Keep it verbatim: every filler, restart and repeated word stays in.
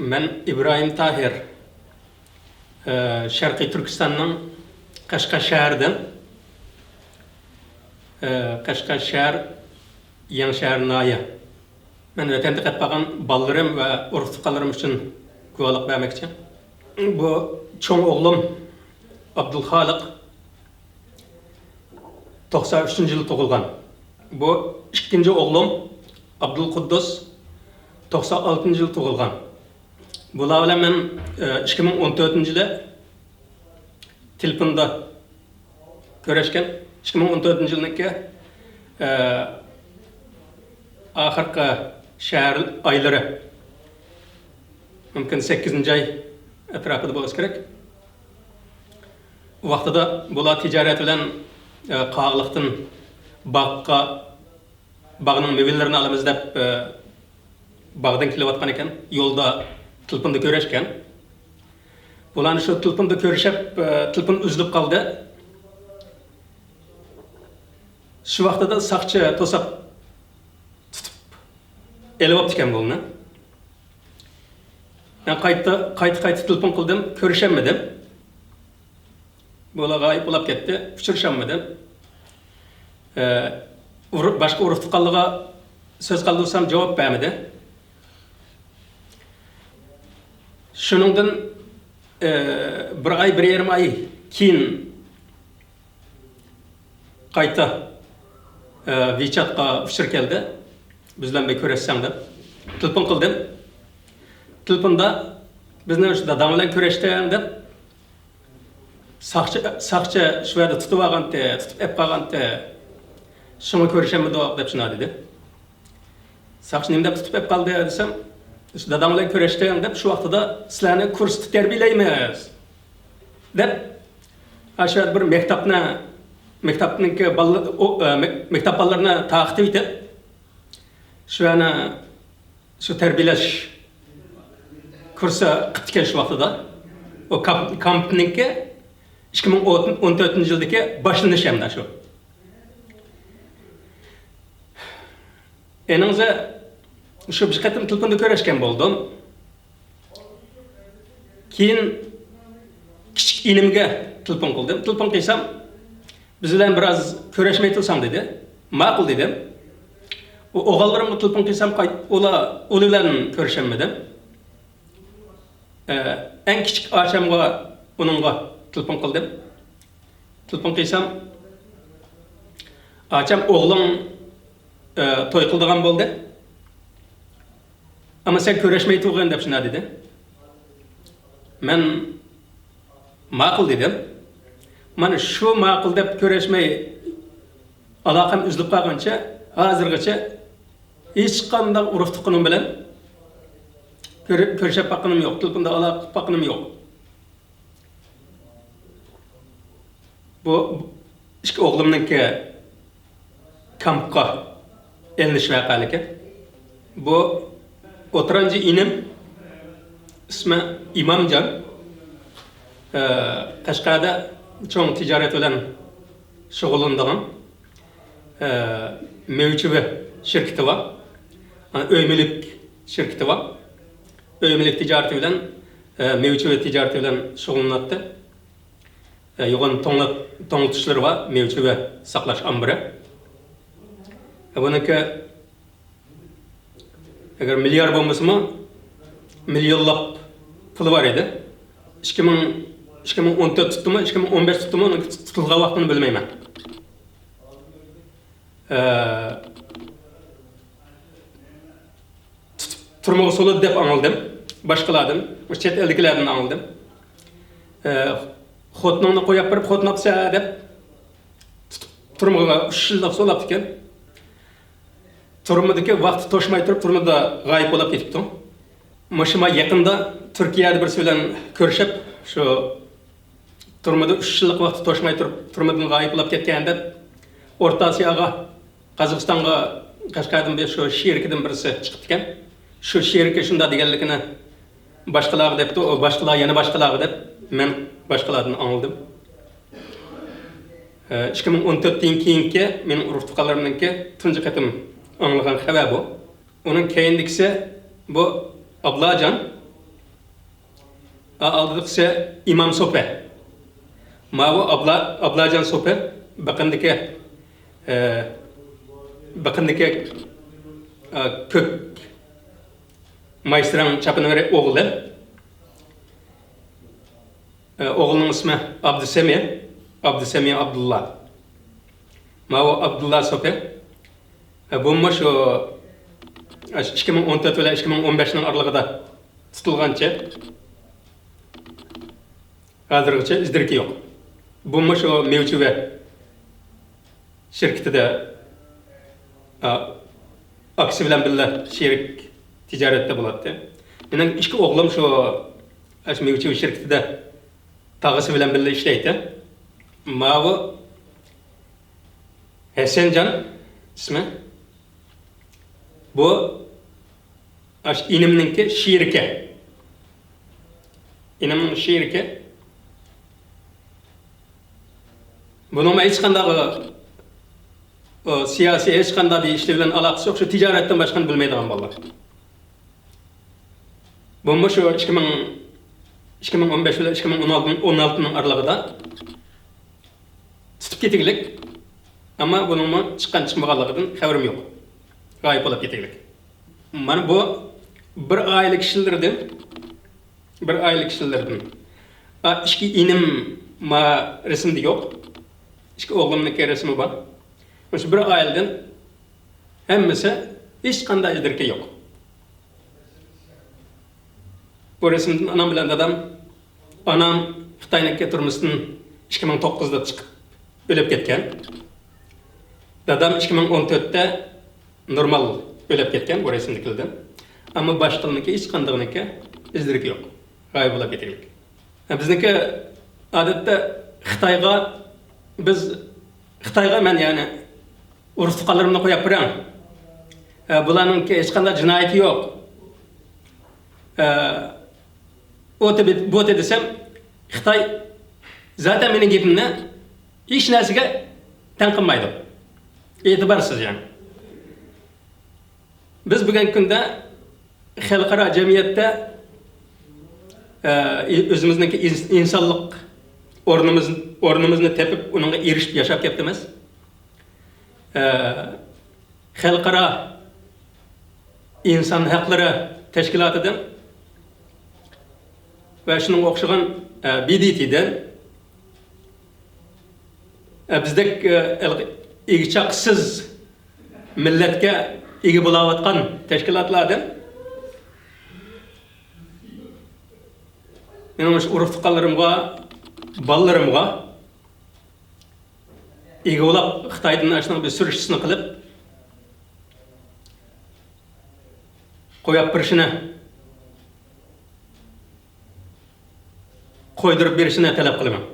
مەن ئىبراھىم تاھىر. ئە، شەرقىي تۈركىستاننىڭ قەشقەر شەھىرىدىن. ئە، قەشقەر شەھەر، يېڭىشەھەر ناھىيە. مەن ۋەتەندە قېلىپ قالغان بالىلىرىم ۋە ئۇرۇق-تۇغقانلىرىم ئۈچۈن گۇۋاھلىق بەرمەكچى. بۇ چوڭ ئوغلۇم ئابدۇلخالىق، توقسان ئۈچىنچى يىل تۇغۇلغان. بۇ ئىككىنچى ئوغلۇم ئابدۇلقۇددۇس، توقسان ئالتىنچى يىل تۇغۇلغان. بۇلار بىلەن مەن، ئە، ئىككى مىڭ ئون تۆتىنچى يىلى تېلېفوندا كۆرۈشكەن. ئىككى مىڭ ئون تۆتىنچى يىلنىڭكى، ئە، ئاخىرقى شەھەر ئايلىرى، مۇمكىن، سەككىزىنچى ئاي ئەتراپىدا بولسا كېرەك. ئۇ ۋاقتىدا بۇلار تىجارەت بىلەن، ئە، قاغىلىقتىن باغقا، باغنىڭ مېۋىلىرىنى ئالىمىز دەپ، ئە، باغدىن كېلىۋاتقان ئىكەن. يولدا تېلېفوندا كۆرۈشكەن. بۇلارنى شۇ تېلېفوندا كۆرۈشۈپ، ئە، تېلېفون ئۈزۈلۈپ قالدى. شۇ ۋاقتىدا ساقچى توساپ تۇتۇپ ئېلىۋاپتىكەن بۇلارنى. مەن قايتا، قايتا، قايتا تېلېفون قىلدىم، كۆرۈشەلمىدىم. بۇلار غايىب بولۇپ كەتتى، ئۇچرىشالمىدىم. ئە، ئۇرۇ-، باشقا ئۇرۇق-تۇغقانلىرىغا سۆز قالدۇرسام، جاۋاب بەرمىدى. شۇنىڭدىن، ئە، بىر ئاي، بىر يېرىم ئاي كېيىن قايتا، ئە، ۋىچاتقا ئۇچۇر كەلدى. بىز بىلەن بىر كۆرۈشسەڭ دەپ. تېلېفون قىلدىم. تېلېفوندا بىزنى شۇ داداڭ بىلەن كۆرۈشتۈڭ دەپ، ساقچى، ساقچى شۇ يەردە تۇتۇپ ئالغانتى، تۇتۇپ ئەپ قالغانتى. شۇڭا كۆرۈشەلمىدۇق دەپ شۇنداق دېدى. ساقچى نېمە دەپ تۇتۇپ ئەپ قالدى دېسەم، شۇ داداڭ بىلەن كۆرۈشتۈڭ دەپ، شۇ ۋاقتىدا سىلەرنى كۇرستا تەربىيەلەيمىز دەپ، ئاشۇ يەردە بىر مەكتەپنى، مەكتەپنىڭكى بالىلار، ئۇ، ئە، مەك-، مەكتەپ بالىلىرىنى تارقىتىۋېتىپ، شۇ يەرنى، شۇ تەربىيەلەش كۇرسى قىپتىكەن شۇ ۋاقتىدا. ئۇ كامپ-، كامپنىڭكى ئىككى مىڭ ئون تۆتىنچى يىلدىكى باشلىنىشى ھەمدە شۇ. ئېنىڭزە شۇ بىر قېتىم تېلېفوندا كۆرۈشكەن بولدۇم. كېيىن كىچىك ئىنىمگە تېلېفون قىلدىم. تېلېفون قىلسام، «بىز بىلەن بىراز كۆرۈشمەي تۇرساڭ» دېدى. «ماقۇل» دېدىم. ئۇ ئوغۇللىرىمغا تېلېفون قىلسام، قايت-، ئۇلار، ئۇلار بىلەن كۆرۈشەلمىدىم. ئە، ئەڭ كىچىك ئاچامغا، ئۇنىڭغا تېلېفون قىلدىم. تېلېفون قىلسام، «ئاچام، ئوغلۇڭ، ئە، توي قىلىدىغان بولدى. ئەمما سەن كۆرۈشمەي تۇرغىن» دەپ شۇنداق دېدى. مەن «ماقۇل» دېدىم. مانا شۇ «ماقۇل» دەپ كۆرۈشمەي، ئالاقەم ئۈزۈلۈپ قالغىنىچە، ھازىرغىچە ھېچقانداق ئۇرۇق-تۇغقىنىم بىلەن كۆرۈ-، كۆرۈشۈپ باققىنىم يوق، تېلېفوندا ئالاقە قىلىپ باققىنىم يوق. بۇ ئىككى ئوغلۇمنىڭكى كامپقا ئېلىنىش ۋەقەلىكى. بۇ ئوتتۇرانچى ئىنىم، ئىسمى ئىمامجان. ئە، قەشقەردە چوڭ تىجارەت بىلەن شۇغۇللىنىدىغان، ئە، مېۋە-چېۋە شىركىتى بار. ئۆي مۈلۈك شىركىتى بار. ئۆي مۈلۈك تىجارىتى بىلەن، ئە، مېۋە-چېۋە تىجارىتى بىلەن شۇغۇللىناتتى. ئە، يوغان توڭلا-، توڭلىتىشلىرى بار، مېۋە-چېۋە ساقلاش ئامبىرى. ئە، بۇنىڭكى ئەگەر مىليار بولمىسىمۇ، مىليونلاپ پۇلى بار ئىدى. ئىككى مىڭ، ئىككى مىڭ ئون تۆت تۇتتىمۇ، ئىككى مىڭ ئون بەش تۇتتىمۇ، ئۇنىڭ تۇتۇلغان ۋاقتىنى بىلمەيمەن. ئە، تۇتۇپ تۈرمىگە سولىدى دەپ ئاڭلىدىم. باشقىلاردىن، چەت ئەلدىكىلەردىن ئاڭلىدىم. ئە، خوتۇنۇڭنى قويۇپ بېرىپ، خوتۇن ئاپسە دەپ تۇتۇپ تۈرمىگە ئۈچ يىللىق سولاپتىكەن. تۈرمىدىكى ۋاقتى توشماي تۇرۇپ، تۈرمىدە غايىب بولۇپ كېتىپتۇ. مۇشۇ ما يېقىندا تۈركىيەدە بىرسى بىلەن كۆرۈشۈپ، شۇ تۈرمىدە ئۈچ يىللىق ۋاقتى توشماي تۇرۇپ، تۈرمىدىن غايىب بولۇپ كەتكەن دەپ، ئورتا ئاسىياغا، قازاقىستانغا، قەشقەردىن بىر شۇ شېرىكىدىن بىرسى چىقىپتىكەن. شۇ شېرىكى شۇنداق دېگەنلىكىنى باشقىلارغا دەپتۇ، ئۇ باشقىلار يەنە باشقىلارغا دەپ، مەن باشقىلاردىن ئاڭلىدىم. ئىككى مىڭ ئون تۆتتىن كېيىنكى مېنىڭ ئۇرۇق-تۇغقانلىرىمنىڭكى تۇنجى قېتىم ئاڭلىغان خەۋەر بۇ. ئۇنىڭ كەينىدىكىسى بۇ ئابلاجان. ئالدىدىكىسى ئىمام سوپى. ماۋۇ ئابلا-، ئابلاجان سوپى بېقىندىكى، ئە، بېقىندىكى، ئە، كۆك مايسىراڭ چاپىنىۋېرى ئوغلى. ئە، ئوغلىنىڭ ئىسمى ئابدۇسەمى، ئابدۇسەمى ئابدۇللا. ماۋۇ ئابدۇللا سوپى. ئە، بۇمۇ شۇ، ئە، ئىككى مىڭ ئون تۆت بىلەن ئىككى مىڭ ئون بەشنىڭ ئارىلىقىدا تۇتۇلغانچە. ھازىرغىچە ئىز-دېرىكى يوق. بۇمۇ شۇ مېۋە-چېۋە شىركىتىدە، ئا، ئاكىسى بىلەن بىللە شېرىك تىجارەتتە بولاتتى. مېنىڭ ئىككى ئوغلۇم شۇ، ئاشۇ مېۋە-چېۋە شىركىتىدە تاغىسى بىلەن بىللە ئىشلەيتتى. ماۋۇ ھەسەنجان ئىسمى. بۇ ئاشۇ ئىنىمنىڭكى شېرىكى. ئىنىمنىڭ شېرىكى. بۇنىڭ ھېچقانداق، ئۇ، سىياسىي ھېچقانداق بىر ئىشلار بىلەن ئالاقىسى يوق. شۇ تىجارەتتىن باشقىنى بىلمەيدىغان بالىلار. بۇمۇ شۇ ئىككى مىڭ، ئىككى مىڭ ئون بەش بىلەن ئىككى مىڭ ئون ئالتىنىڭ ئارىلىقىدا تۇتۇپ كېتىگلىك. ئەمما بۇنىڭمۇ چىققان چىقمىغانلىقىدىن خەۋىرىم يوق. غايىب بولۇپ كېتىگلىك. مانا بۇ بىر ئائىلە كىشىلىرىدىن، بىر ئائىلە كىشىلىرىدىن. ئا، ئىككى ئىنىم ما رەسىمدە يوق. ئىككى ئوغلۇمنىڭكى رەسىمى بار. مۇشۇ بىر ئائىلىدىن ھەممىسى ھېچقانداق ئىز-دېرىكى يوق. بۇ رەسىمدىن ئانام بىلەن دادام، ئانام خىتاينىڭكى تۈرمىسىدىن ئىككى مىڭ توققۇزدا چىقىپ ئۆلۈپ كەتكەن. دادام ئىككى مىڭ ئون تۆتتە نورمال ئۆلۈپ كەتكەن بۇ رەسىمدىكىلەردىن. ئەمما باشقىلىرىنىڭكى ھېچقاندىقىنىڭكى ئىز-دېرىكى يوق. غايىب بولۇپ كېتىگلىك. ھە، بىزنىڭكى ئادەتتە خىتايغا، بىز خىتايغا مەن يەنى ئۇرۇق-تۇغقانلىرىمنى قويۇپ بېرىڭ. ھە، بۇلارنىڭكى ھېچقانداق جىنايىتى يوق. ھە، ئۇ تېبى-، بۇ تېبى دېسەم، خىتاي زاتەن مېنىڭ گېپىمنى ھېچ نەرسىگە تەڭ قىلمايدۇ. ئېتىبارسىز يەنى. بىز بۈگۈنكى كۈندە خەلقئارا جەمئىيەتتە، ئە، ئۆزىمىزنىڭكى ئىنس-، ئىنسانلىق ئورنىمىز، ئورنىمىزنى تېپىپ، ئۇنىڭغا ئېرىشىپ ياشاپ كەپتىمىز. ئە، خەلقئارا ئىنسان ھەقلىرى تەشكىلاتىدىن ۋە شۇنىڭغا ئوخشىغان، ئە، بى دى تىدىن، ئە، بىزدەك، ئە، ئىگە-چاقىسىز مىللەتكە ئىگە بولاۋاتقان تەشكىلاتلاردىن مېنىڭ مۇشۇ ئۇرۇق-تۇغقانلىرىمغا، بالىلىرىمغا ئىگە بولاپ، خىتايدىن ئاشۇنىڭ بىر سۈرۈشتىسىنى قىلىپ قويۇپ بېرىشىنى، قويدۇرۇپ بېرىشىنى تەلەپ قىلىمەن.